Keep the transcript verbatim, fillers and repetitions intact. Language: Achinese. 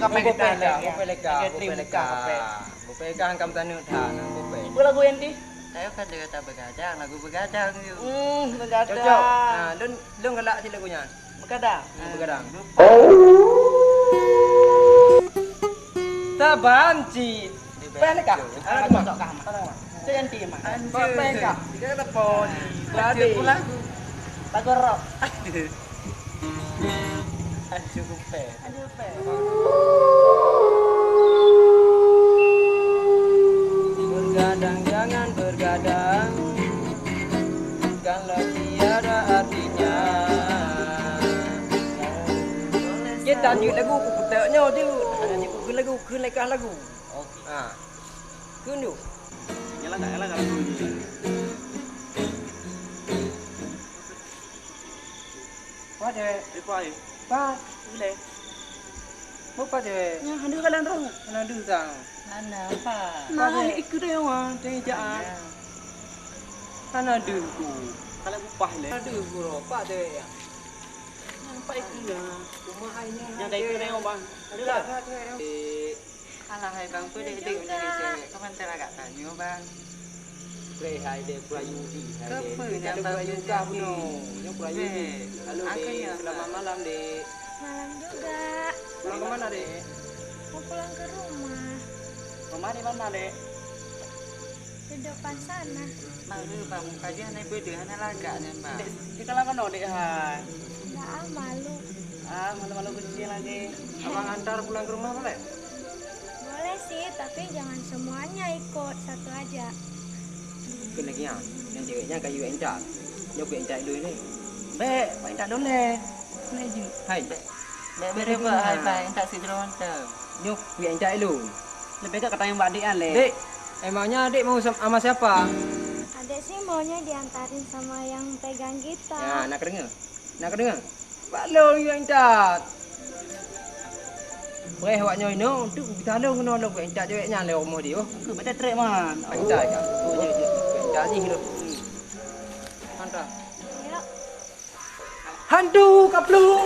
Bupée ka, bupée leka, bupée leka. Bupée ka, hangka meutaneuek that, bupée. Peue lagu nyan, Ti? Ayo kan, dia kata begadang, lagu begadang tu. Hmm, begadang. Cocok. Ha, lôn, lôn galak cit lagu nyan. Begadang. Hmm, begadang. Saban cit. Payah leka. Anak mak. Anak mak. Cek ganti mak. Anjir. Payah leka. Dia kata pon. Anjir, lagu. Lagu rock. Anjir, kupé. Bergadang jangan bergadang, kalau tiada artinya. Kita lanjut lagu, ku putar nyoe je. Ada je ku lagu, ku lekah lagu. Oke. Ha. Keuneuk. Nyala tak, nyala tak lagu ni? Pat, eh? Eh, pat, eh? Pat. Boleh. Mau pat, eh? Nyan, ada kalan roh. Mana ada sang? Mana, Pak? Nah, ikut dia, wah, dia jahat. Mana ada ku? Kalau kupah le. Ada ku roh, pat, eh? Nampak itu ya. Rumah airnya. Yang dari itu, bang. Ada lah. Eh, Alah, hai bang, peue deh dek meunyoe cewek? Keuman teulagak tanyoe, bang. Preh hai deh, pura Yudi hai deh. Kepeue nyang bang Yudi? Nyoe pura Yudi. Halo dek, selamat malam dek. Malam juga. Pulang ke mana dek? Mau pulang ke rumah. Rumah di mana dek? Di depan sana. Malu bang, muka dia hana beda, hana lagak nyan bang. Dek, kita lah mana dek hai? Enggak ah, malu. Ah, malu-malu kecil lagi. Abang antar pulang ke rumah boleh? Boleh sih, tapi jangan semuanya ikut, satu aja. Kena kian, yang ceweknya kayu encat. Nyoku encat dulu ni. Bek, Pak encat dulu ni. Boleh je. Hai. Bek, bek, bek, hai, Pak encat si Dronta. Nyoku encat dulu. Lebih ke kata yang Mbak Dik kan, Lek? Dek, emangnya adik mau sama, sama siapa? Adik sih maunya diantarin sama yang pegang gitar. Ya, nak kedengar? Nak kedengar? Bak lôn nyang intat. Preh awak nyoe inoe, untuk geutanyoe keunoe lôn intat cewek nyan lé rumoh di, oh. Aku baca trek man. Intat ka. Oh, ya, ya. Intat jih tu. Mantap. Ya. Hantu kaplung.